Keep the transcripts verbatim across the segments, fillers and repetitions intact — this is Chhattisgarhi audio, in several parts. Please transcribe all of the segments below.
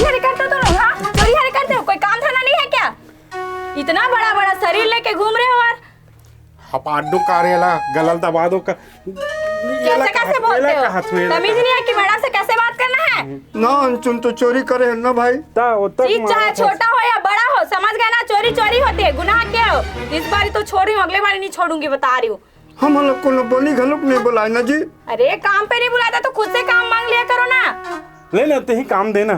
हरे करते हो तुम लोग, हाँ? चोरी हरे करते हो, कोई काम धंधा नहीं है क्या? इतना बड़ा बड़ा शरीर लेके घूम रहे हो यार। हपाडू कारेला गलल दबा दो का। कैसे कैसे बोलते हो? तमीज नहीं है कि मैडम से कैसे बात करना है? ना, अंचुन तो चोरी करे है ना भाई। ता वो तक चीज चाहे छोटा हो या बड़ा हो, समझ गए ना? चोरी चोरी होती है, गुनाह क्या हो? इस बार तो छोड़ रही हूँ, अगले बार नहीं छोड़ूंगी, बता रही हूँ। हम लोग को बनी घलुक नहीं बुलाए ना जी। अरे, काम पे नहीं बुलाता तो खुद से काम मांग लिया करो ना। ले ना, ते ही काम देना।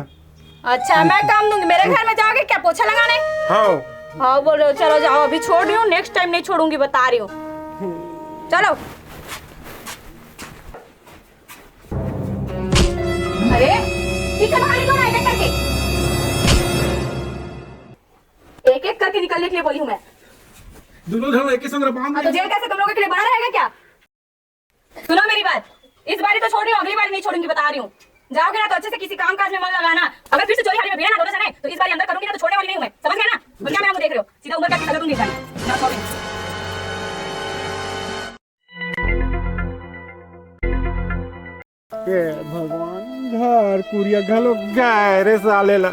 अच्छा, मैं काम दूंगी। मेरे घर में जाओगे क्या पोछा लगाने? हाँ। हाँ, बोलो, चलो जाओ, अभी छोड़ रही हूँ, नेक्स्ट टाइम नहीं छोड़ूंगी, बता रही हूँ। चलो। अरे, पीछे बाहर निकलो ना, एक एक करके। एक एक करके निकलने के लिए बोली हूँ मैं। दोनों घर एक ही संग बांध हाँ, तो जेल कैसे तुम लोगों के लिए बना रहेगा क्या? सुनो मेरी बात, इस बारी तो छोड़ रही हूँ, अगली बार नहीं छोड़ूंगी, बता रही हूँ। जाओगे ना तो अच्छे से किसी काम काज में मन लगाना। अगर फिर से चोरी हारी में भिड़ा ना दोनों जने, तो इस बार अंदर करूंगी ना तो छोड़ने वाली नहीं हूँ मैं, समझ गए ना? उनका मैं देखो, सीधा उम्र करके सजा दूंगी इस बार। ना छोड़ूंगी। ए भगवान, घर कुरिया घलो गाय रे साले ला।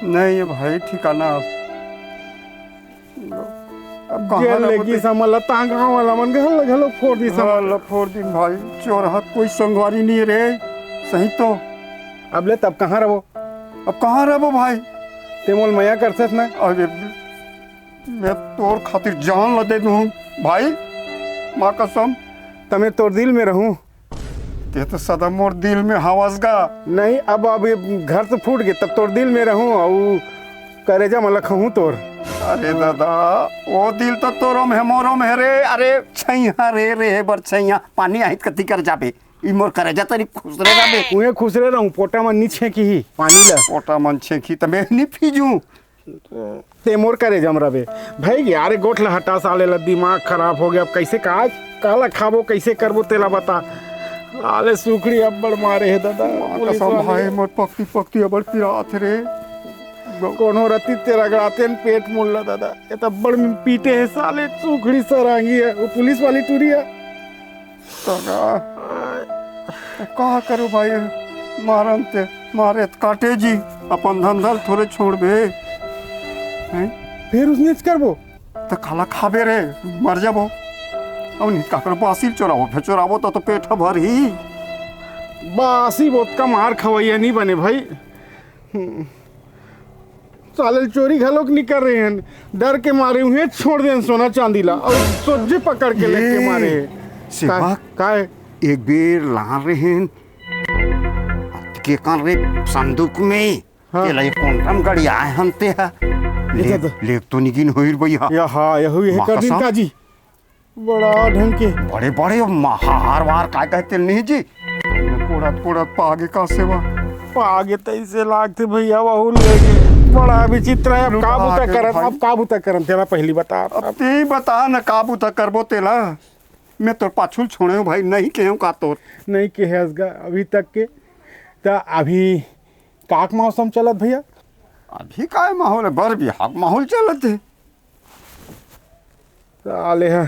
नहीं है भाई, ठिकाना अब। अब कहाँ जेल रहबो लेगी ते? समझ ला, तहाँ गाँव वाला मन घर ला घलो फोड़ दी समझ। घर ला फोड़ दी भाई, चोर हाथ कोई संगवारी नहीं रे, सही तो। अब ले तब कहाँ रहबो? अब कहाँ रहबो भाई? ते मोल मया करथस ना। अरे मैं तोर खातिर जान ला दे दूँ भाई, माँ कसम। तमे तोर दिल में रहूँ। ते तो सदा मोर दिल में हवस गा। नहीं, अब, अब ये घर तो फूट गए, तब तोर दिल में रहूँ, अउ करेजा में लखहूँ तोर। अरे दादा, वो दिल तो तोरो में है, मोरो में है रे। अरे छैया रे, रे बर छैया, पानी आहित कति कर जाबे, ई मोर करेजा तरी खुसरे जाबे। उहे खुसरे रहूँ, पोटा मन नी छेंकी ही पानी ला। पोटा मन छेंकी त मैं नी पीजूँ। ते मोर करेजा म रबे। भाई यार, गोठ ला हटा साले ला, दिमाग खराब हो गया। अब कैसे का, काला खाबो, कैसे करबो, तेला बता। साले सुखड़ी अब्बड़ मारे हे दादा, पुलिस कसम वाले। भाई, मोर पकती पकती अब्बड़ पिरात हे रे। कोनो रति ते रगड़ाते न पेट मुल्ला दादा। ये तो अब्बड़ पीटे हे साले, सुखड़ी सरांगी हे, वो पुलिस वाली टूरी हे। दादा, अब का करो भाई, मारन ते मारे त काटे जी, अपन धंधा ल थोरे छोड़बे, हैं? फिर उसने करबो। त काला खाबे रे, मर जाबो। अब नहीं का करो, बासी ल चोराबो, फिर चोराबो त, तो पेट ह भरही। बासी बोतका मार खवैया नहीं बने भाई। हम्म। साले चोरी घलोक नी कर रहे हैं, डर के मारे उहें छोड़ देन सोना चांदी ला, अउ सोझे पकड़ के लेके ए, मारे हे। सेवक, का, का हे? एक बेर ला रहे हैं, के कान रे संदूक में, हाँ। तेला ये कोंटम गड़ी आए हन ते हा। ये ले, तो ले तो निगिन होइर भैया। या हाँ, यहू ये माँ कर दिन कसम। काजी। बड़ा ढंग के। बड़े बड़े महार वार का कहते नहीं जी। कोड़त कोड़त पागे का सेवा। पागे तैसे लागते भैया, वहू लेके। बड़ा विचित्र है, अब लुटा का बूता के करन, भाई। अब का बूता करन, तेला पहली बता। अब ते ही बता न का बूता करबो तेला। मैं तोर पाछू ल छोड़े हूँ भाई, नहीं कहे हूँ का तोर। नहीं कहे हस गा अभी तक के। त अभी काक मौसम चलत भैया? अभी काय माहौल है, बर बिहाव माहौल चलत है। साले हा।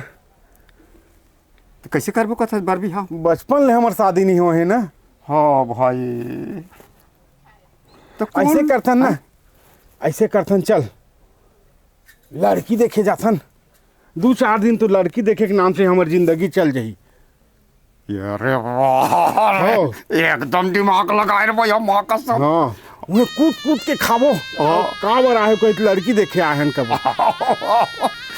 तो कैसे करबो कथस बर बिहाव? बचपन ले हमर शादी नहीं होहे ना। हाँ भाई। तो ऐसे कौन करथन ना, हाँ? ऐसे करथन, चल लड़की देखे जाथन। दू चार दिन तो लड़की देखे के नाम से हमर जिंदगी चल जाही। अरे वाह रे, हो। एकदम दिमाग लगाए रे भैया, माँ कसम। हाँ, उहे कूद कूद के खाबो। हाँ। का बर आहे, कोई लड़की देखे आहे हन कब?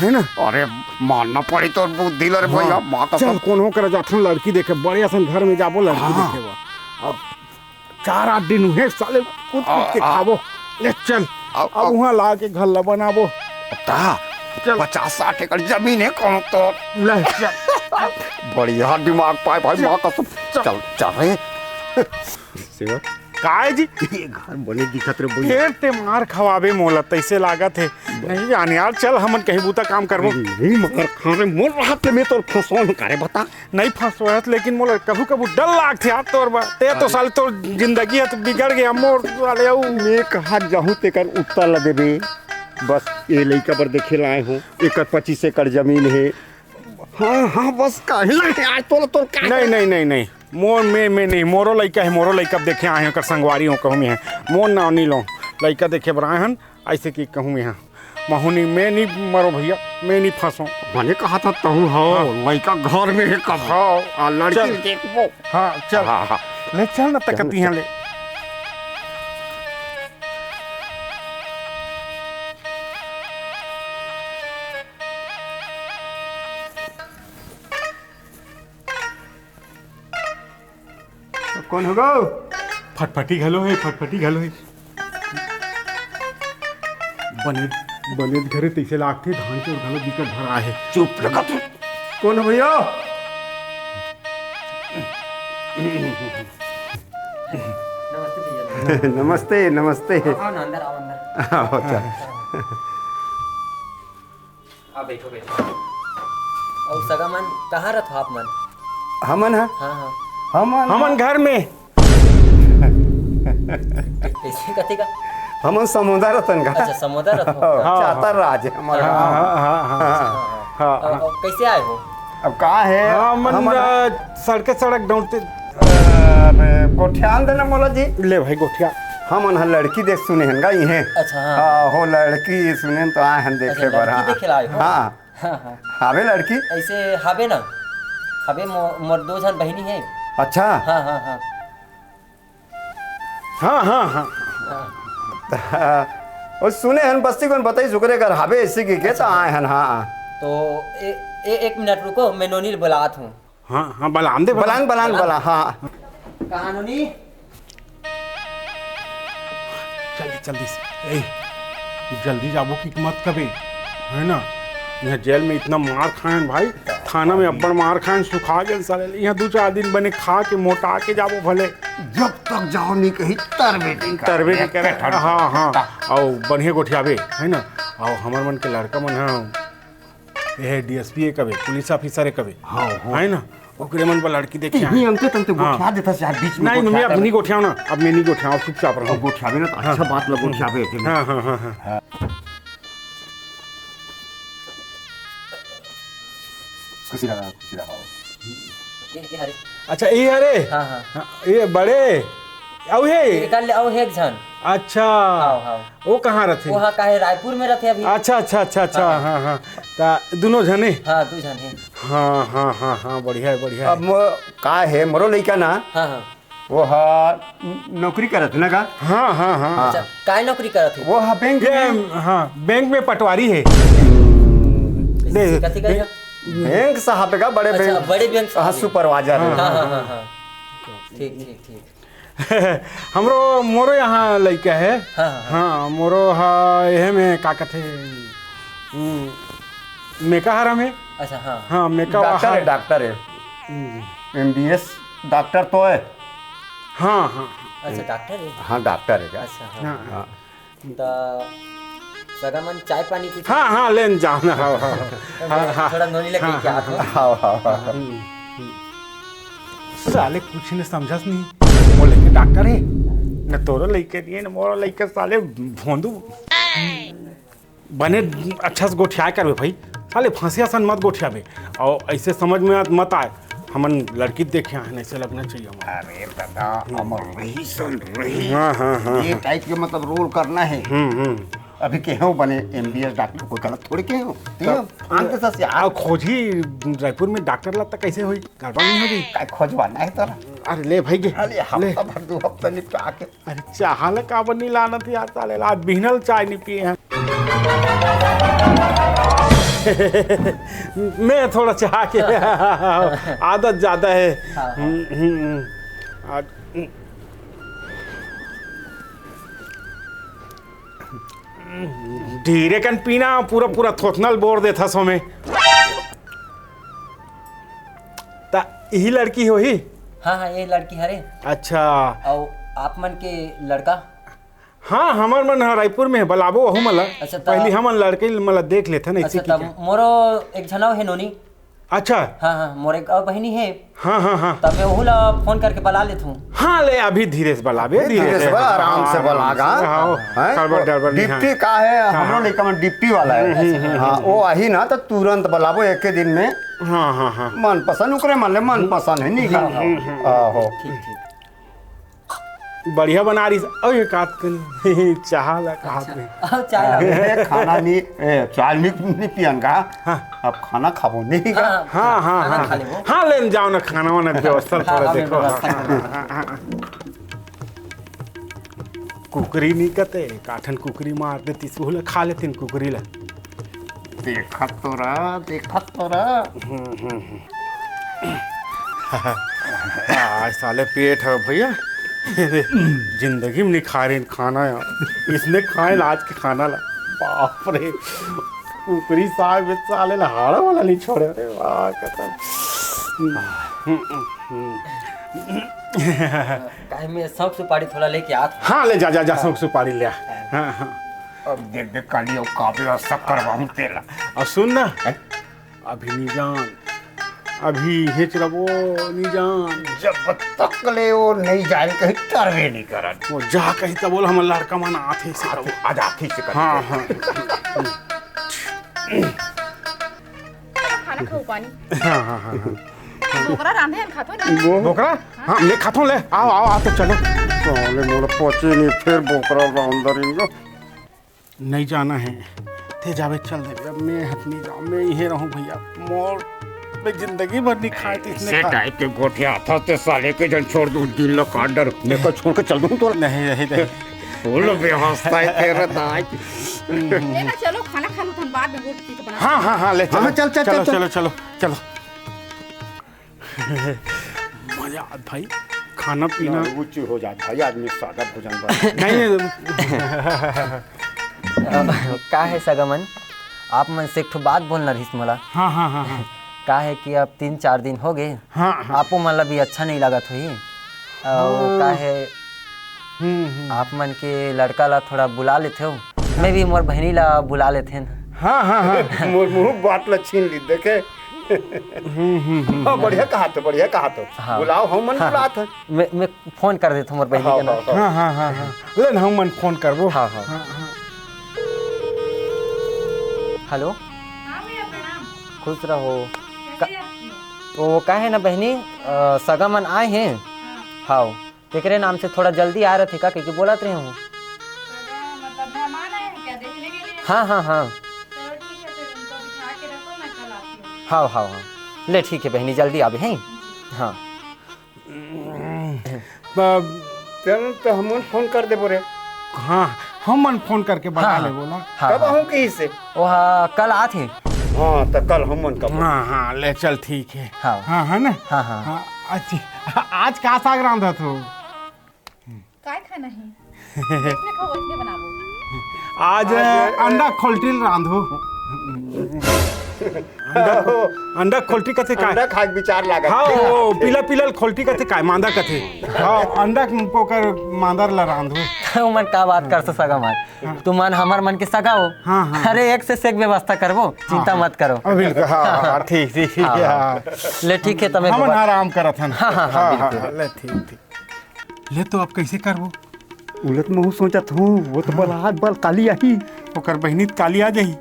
है ना? अरे मानना पड़ी तोर बुद्धि ल रे भैया, हाँ। माँ कसम। चल, कोनो करा जाथन लड़की देखे, बड़े असन घर में जाबो लड़की हाँ। देखे बर। अब चार आठ दिन उहे साले कूद कूद के आ, आ। खाबो। ले चल, आ, अब आ। उहाँ ला के घर ला बनाबो। ता, चल। पचास साठ एकड़ जमीन है कौन तो। ले चल। बढ़िया दिमाग पाए भाई, चल। माँ कसम। चल। चल, चल रे। सेवा। काय जी? ये घर बने दिखत रे भैया। फेर ते मार खवाबे मोला, तैसे लागत हे। नहीं जान यार, चल हमन कहीं बूता काम करबो। नहीं, मार खा रे, मोर हाथ में तो फंसवा न करे बता। नहीं फंसवात, लेकिन मोला कभू कभू डर लागथे यार तोर बर। ते तो अरे। साले तोर जिंदगी ह तो बिगड़ गया मोर साले अउ। मैं कहाँ जाहूँ तेकर उत्तर ल देबे। बस ये लइका बर देखे लाए हूँ, एकर पच्चीस एकड़ जमीन हे, हाँ, हाँ, बस काहे लगे आज तोला तोर का नहीं, नहीं, नहीं, नहीं। मोर, मैं, मैं नहीं, मोरो लइका हे, मोरो लइका देखे आए हन, ओकर संगवारी हो कहूँ मैं हे। मोर नाव नहीं लो, लइका देखे बर आए हन, ऐसे कि कहूँ मैं हे। महू नहीं, मैं नहीं मरो भैया, मैं नहीं फंसो। बने कहा था तहूँ हो, हाँ। लइका घर में हे कब? हाँ। आ, लड़की चल। देखबो। हाँ, चल। हाँ, हाँ। ले चल ना चल, तकती चल। ले। कौन होगा? फटफटी घलो हे, फटफटी घलो हे। बने, बने घरे तइसे लागथे, धान के घलो बिकट भरा हे। चुप लगा तू। कौन हो भैया? नमस्ते भैया। नमस्ते, नमस्ते। आओ ना, अंदर आओ, अंदर। आओ, अच्छा। हाँ, बैठो, बैठो। अउ सगा मन, कहाँ रथो आप मन? हमन ह? हाँ, हाँ। हमन हमन घर में। कैसे कथे का? हमन समोदा रतन का। अच्छा, समोदा रथो। हाँ, हाँ। चातर राज हे हमर हाँ, गाँव। हाँ, हाँ, हाँ। हाँ, हाँ। हाँ, अउ, हाँ। अउ कैसे आए हो? अब का हे? हाँ, मन, हमन अ, सड़के सड़क दौड़ते। अरे, गोठियान देना मोला जी। ले भाई, गोठिया। हमन ह लड़की देख सुने हन गा इहें। अच्छा, हाँ। हाँ, हो लड़की सुने हन तो आए हन देखे अच्छा, बर, लड़की हाँ। देखे ला आए हो? हाँ। हाँ, हाँ। हावे लड़की? ऐसे हावे ना। हावे मो-, मोर दो झन बहिनी हे। अच्छा। हाँ, हाँ, हाँ। हाँ, हाँ, हाँ। हाँ। ओ सुने हन बस्ती कोन बताई सुकरे कर हावे ऐसे की के तो आए हन, हाँ। तो ए, ए, एक मिनट रुको, मैं नोनी ल बुलात हूँ। हाँ, हाँ, बलान दे, बलान, बलान, बलान। बलान, बलान, हाँ। कहाँ नोनी? जल्दी, जल्दी से। ए, जल्दी जाबो कि मत कबे, है ना? यहाँ जेल में इतना मार खाएन भाई, थाना में अब्बड़ मार खाएन, सुखा गेन साले। यहाँ दू चार दिन बने खा के मोटा के जाबो भले। जब तक जाओ नहीं कही, तरबे नहीं करे। तरबे नहीं करे। हाँ, हाँ। अउ बढ़िया गोठियाबे, है ना? अउ हमर मन के लड़का मन ह ये डीएसपी हे कबे, पुलिस ऑफिसर हे कबे। हाँ, हाँ। है ना? ओकरे मन बर लड़की देखे इही आए। अंते तंते हाँ। गोठिया देथस यार, बीच में नहीं, गोठिया नहीं, अब देथस। नहीं गोठियाओ ना, अब मैं नहीं गोठियाओ, चुपचाप रहो। अब गोठियाबे ना तो हाँ। अच्छा बात ल गोठियाबे। हाँ, हाँ, हाँ, हाँ। हाँ। खुशी रहा, खुशी रहा। ये, ये हरे। अच्छा, ये हरे? हाँ, हाँ। हाँ, ये बड़े? अउ हे? निकाल ले, अउ हे एक झन। अच्छा। हाव, हाव। वो कहाँ रथे? वो हा, काहे रायपुर में रथे अभी। अच्छा, अच्छा, अच्छा, अच्छा, हाँ। हाँ, हाँ। ता दुनो झने? हाँ, दू झन हे। हाँ, हाँ, हाँ, हाँ, बढ़िया हे, बढ़िया हे। अब मो-, का हे, मोरो लइका ना, हाँ, हाँ। वो हा नौकरी करत हे ना का? हाँ, हाँ, हाँ। हाँ। अच्छा, काय नौकरी करत हे? वो हा बैंक ये, में। हाँ, बैंक में पटवारी हे। हम्म। दे, कथी कही दे। बैंक साहब का, बड़े अच्छा, बैंक। बड़े बैंक हाँ, साहब। सुपरवाइजर हे। हाँ, हाँ, हाँ, हाँ। ठीक, ठीक, ठीक। हमरो, मोरो यहाँ लइका हे। हाँ, हाँ, हाँ। हाँ, मोरो हा, एहे में का कथे, हम्म, मेकाहारा में। अच्छा, हाँ। हाँ, मेका डॉक्टर हे, डॉक्टर हे। हम्म। एमबीएस डॉक्टर तो हे। हाँ, हाँ। अच्छा, डॉक्टर हे? हाँ, डॉक्टर हे का? अच्छा, हाँ। हाँ। हाँ। त सगा मन चाय पानी कुछ हाँ, हाँ, लेन जाओ ना, हाँ, हाँ, हाँ। मैं हाँ, हाँ। थोड़ा नोनी ले हाँ, कह के हाँ, आता हूँ। हाँ। हाँ, हाँ, हाँ। हम्म, हम्म। साले कुछ नहीं समझस नहीं, वो लइका डॉक्टर हे, न तोरो लइका नहीं हे, न मोरो लइका, साले भोंदू। बने अच्छा से गोठियाए करबे भाई, साले फंसिया सन मत गोठियाबे, अउ ऐसे समझ में मत आए, हमन लड़की देखे आए, ऐसे लगना चाहिए हमन। अरे दादा, हमर रही सन रही। हाँ, हाँ, हाँ, ये हाँ। टाइप के मतलब रोल करना हे। हम्म, हम्म। अभी के हो बने एमबीएस डॉक्टर, कोई गलत थोड़ी के हो। ठीक है? तब अंत से यार। आ, खोजी रायपुर में डॉक्टर ला त कैसे होई? गड़बड़ नहीं होगी? काय खोजवाना हे तोरा? अरे ले भाई के, अरे ले। हफ्ता भर, दो हफ्ता निपटा के। अरे चाह ला काबर नहीं लानत यार, साले ला आज बिहनल चाय नहीं पिए हैं। मैं थोड़ा चाह के आदत ज्यादा है। हाँ, हाँ। हम्म, हम्म, हम्म। आज धीरे कन पीना, पूरा, पूरा थोथनल बोर देथस ओमे। त इही लड़की होही? हाँ, हाँ, ये लड़की हरे। अच्छा। अउ आप मन के लड़का? हाँ, हमर मन ह रायपुर में हे, बलाबो ओहू मन ला। अच्छा, त पहली हमन लड़के मन ला देख लेथन, अच्छा, ऐसे त की के। मोरो एक झन अउ हे नोनी। अच्छा। हाँ, हाँ, मोर एक अउ बहिनी हे। हाँ, हाँ, हाँ। तब मैं ओहू ला फोन करके बला लेथूँ। हाँ, ले, अभी धीरे से बलाबे, धीरे धीरे से। से बला, आराम से हाँ, बला आराम गा। से, हाँ, हैं? गड़बड़, गड़बड़ नहीं, हाँ। डिप्टी का है, हाँ, हमरो हाँ। लइका मन डिप्टी वाला है। हम्म, हम्म, हम्म, हाँ, हम्म। वो आही ना तो तुरंत बलाबो एके दिन में। हाँ, हाँ, हाँ। मनपसंद ओकरे मन ले, मनपसंद है, निकाल। हम्म, हम्म, हम्म। आहो। ठीक, ठीक। बढ़िया बना रही। अउ ये कात कन चाह ला कहा अच्छा। थे। अउ चाय ला। अरे, खाना नहीं, ए, चाय नहीं, नहीं पियन का? हाँ। अब खाना खाबो नहीं का? हाँ, हाँ, खाना हाँ। खा लेबो। हाँ, लेन जाओ ना, खाना वाना व्यवस्था हाँ, थोड़ा हाँ, देखो। व्यवस्था कर लेबो। हाँ, हाँ, हाँ। कुकरी नहीं कते, काठन कुकरी मार देती, सुहला खा लेती कुकरी ला। देखत तो रहा, देखत तो रहा। हम्म, हम्म, हम्म। आज साले पेट है भैया, जिंदगी में नहीं खा रहे खाना यार। इसने खाए आज के खाना ला, बाप रे, ऊपरी साग में साले ला हाड़ा वाला नहीं छोड़े। अरे वाह, कसम। काहे में शौक सुपारी थोड़ा लेके आत। हाँ, ले जा, जा, जा, शौक सुपारी ले आ। हाँ, हाँ। अब देख, देख, काली, अब काबे और शक्कर बाहू तेला। और सुन ना, हैं? अभी नहीं जान, अभी हेच रबो नहीं जान। जब तक ले वो नहीं जाए, कहीं तरवे नहीं करन। वो जा कहीं तब बोल, हम लड़का मन आथे से आ, तब। आ जाथे से कहीं। हाँ, हाँ। खाना खाओ पानी। हाँ, हाँ, हाँ, हाँ। बोकरा रांधे हम खातो नहीं। बोकरा? हाँ, मैं खातो ले। आओ, आओ, आओ तो चलो। साले मोला पचे नहीं, फिर बोकरा रांधर इनको। नहीं जाना है, ते जावे चल दे। अब मैं हट नहीं जाऊँ, मैं यहीं रहूँ भैया। मोर मैं जिंदगी भर नहीं खाए थे इसने ऐसे खा। टाइप के गोठिया था ते साले के जन छोड़ दूँ, दिन लो काट डर, मैं को छोड़ के चल दूँ तो। नहीं, नहीं, नहीं। फुल व्यवस्था है तेरे दाई। लेना चलो, खाना खा लो, हम बाद में रोटी तो बना। हाँ, हाँ, हाँ, ले चलो। हाँ, चल, चल, चलो, चल, चल। चलो, चलो, चलो। मजा आत भाई, खाना पीना। ना, ऊंची हो जात भाई, आदमी सादा भोजन बना। नहीं, अ, का है सगा मन, आप मन से एक ठो बात बोलना रहिस मोला। हाँ, हाँ, हाँ, हाँ। का है कि अब तीन चार दिन हो गए, हाँ, हाँ। आपो मन ला भी अच्छा नहीं लागत होही। और हाँ। का है, हम्म, हम्म। आप मन के लड़का ला थोड़ा बुला लेते हो, मैं भी मोर बहनी ला बुला लेते हैं। हाँ, हाँ, हाँ। मोर मुंह बात ला छीन ली, देखे। हम्म, हम्म, हम्म, हाँ, हम्म। बढ़िया कहा तो, बढ़िया कहा तो। हाँ। बुलाओ, हम मन हाँ, बुलात हाँ। है। मैं, मैं फोन कर देता हूँ मोर बहनी हाँ, के ना। हाँ, हाँ। हाँ, हाँ, हाँ, हाँ। ले ना, हम मन फोन करबो। हाँ, हाँ। हाँ, हाँ। हेलो। हाँ भैया, प्रणाम। खुश रहो। कैसे का-, याद किए? वो का है ना बहनी, अ, सगा मन आए हैं। हाँ। हाँ। तेकरे नाम से थोड़ा जल्दी आ रहे थे का, क्योंकि बोलत रहे हूँ। सगा मतलब मेहमान आए हैं क्या देखने के लिए? हाँ, हाँ, हाँ। चलो ठीक है, फिर उनको बिठा के रखो, मैं कल आती हूँ। हाँ, हाँ, हाँ। ले ठीक है बहनी, जल्दी आबे हैं। हाँ। तब चल, तो हमन फोन कर देबो रे। हाँ, हमन फोन करके बता हाँ, हाँ। लेबो ना। हाँ, कब हाँ। आऊँ कहीं से? वो हाँ, कल आत हे। हाँ, तो कल हमन का हाँ, हाँ, ले चल, ठीक है। हाँ। हाँ, है ना? हाँ, हाँ। हाँ, अच्छा, आज का साग रांधत हो? काय खाना है? जैसे खाओ, वैसे बनाबो। आज आज अंडा खोलटिल रांधो। अंडा, अंडा खोलटी कथे काय? अंडा खाए के विचार लागत हाँ, हे। वो पीला पीला खोलटी कथे काय? मांदा कथे। हाँ, अंडा ओकर मांदर ला रांधो। उमन का बात करसो सगा मन? हाँ। तुमन हमर मन के सगा हो। हाँ, हाँ। अरे, एक से एक व्यवस्था करबो, चिंता हाँ, मत करो। हाँ, बिल्कुल, हाँ, हाँ, ठीक, ठीक, ठीक, हाँ, हाँ। हाँ। ले, ठीक है, तमे हमन गोबर आराम करत हन। हाँ, हाँ, हाँ, हाँ, बिल्कुल। हाँ, ले, ठीक, ठीक। ले, तो अब कैसे करबो? उलट महू सोचत हूँ, वो तो हाँ। बल आज बल काली आही। ओकर बहिनी त काली आ जाही,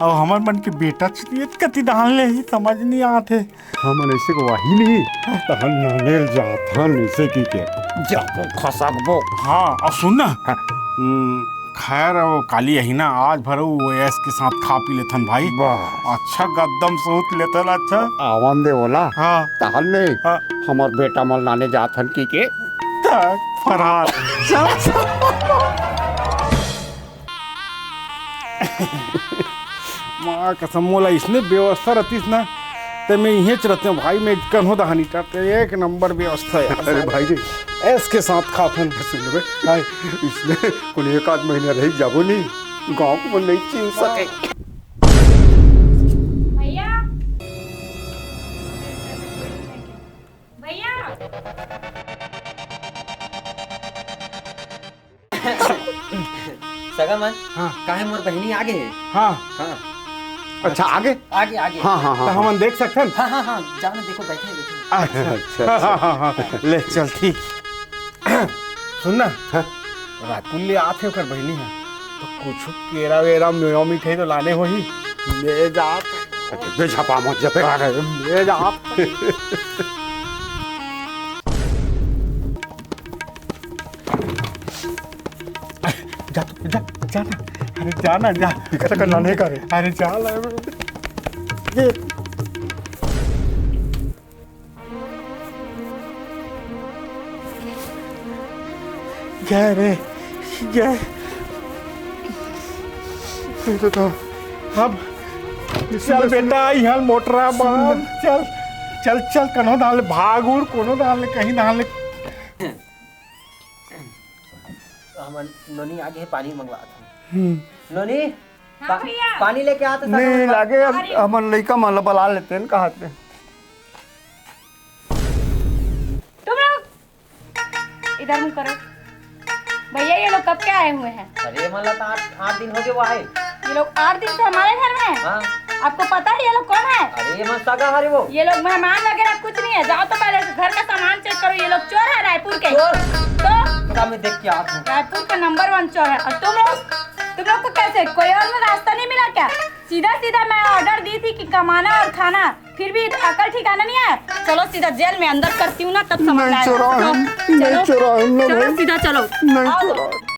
अउ हमर मन के बेटा चुतियत कति डाल ले ही, समझ नहीं आत हे। हमन ऐसे को वाही नहीं, तहन नानेल जात हन ऐसे की के। जाबो खसकबो। हाँ, अउ सुन ना। हाँ। हम्म, खैर, वो काली आही ना, आज भर वो ऐश के साथ खा पी लेथन भाई। बस। अच्छा गद्दम सूत लेथन, अच्छा। आवन दे ओला। हाँ। तहन नहीं, हाँ। हमर बेटा मन लाने जात हन की के। तक फरार। चल, चल। माँ कसम, मोला इसने व्यवस्था रहतीस ना, ते मैं इहेच रहते हूँ भाई, मैं कन्हो दहानी करते, एक नंबर व्यवस्था है। अरे भाई जी। ऐश के साथ खाथन। सुन बे, हाय। इसने कुल एक आध महीना रह जाबो नहीं, गाँव को नहीं चिन सके। भैया, भैया। सगा मन, हाँ। काहे मोर बहिनी आ गे हे? हाँ। हाँ। अच्छा, आगे? आगे, आगे। हाँ, हाँ, हाँ, तो हाँ। हमन देख सकथन? हाँ, हाँ, हाँ, जाओ ना, देखो, बैठे हैं, बैठे हैं। अच्छा, अच्छा, हाँ, अच्छा। हाँ, हाँ, हाँ, ले, चल, ठीक। सुन ना, हाँ? रायपुर ले आथे ओकर बहिनी ह, तो कुछ केरा वेरा मेवा मिठाई तो लाने होही। ले जा। अरे, बे झापा मत जबे। अरे, ले जा। जा तो, जा, जा ना। अरे, जा ना, जा। टिकट कर लाने का रे। अरे, जा ला। ये। गए रे, गए। ये तो था। अब चल बेटा, इहल मोटरा बांध, चल, चल, चल, कनो दाल भाग उड़, कोनो दाल कहीं दाल। हमन नोनी आगे हे, पानी मंगवात हन। हम्म। नोनी, हाँ पा-, भैया। पानी लेके आ तो नहीं, साथ में लागे, अब अरे। हमन लइका मन ला बला लेते हैं, कहा थे। तुम लोग इधर मुंह करो। भैया, ये लोग कब के आए हुए हैं? अरे, मतलब, आठ, आठ दिन हो गए वो आए। ये लोग आठ दिन से हमारे घर में हैं? हाँ। आपको पता है ये लोग कौन है? अरे, ये मन सगा हरे वो। ये लोग मेहमान वगैरह कुछ नहीं है, जाओ तो पहले घर का सामान चेक करो। ये लोग चोर है रायपुर के। चोर? तो? पता, मैं देख के आता हूँ। रायपुर का नंबर वन चोर है। और तुम लोग, तुम लोग को कैसे, कोई और में रास्ता नहीं मिला क्या? सीधा सीधा मैं ऑर्डर दी थी कि कमाना और खाना, फिर भी अकल ठिकाना नहीं आया। चलो सीधा जेल में अंदर करती हूँ ना, तब समझ नहीं आएगा। चोराए, चलो, नहीं चलो, चोराए, ना चलो भाई। सीधा चलो। नहीं आओ। चोराए।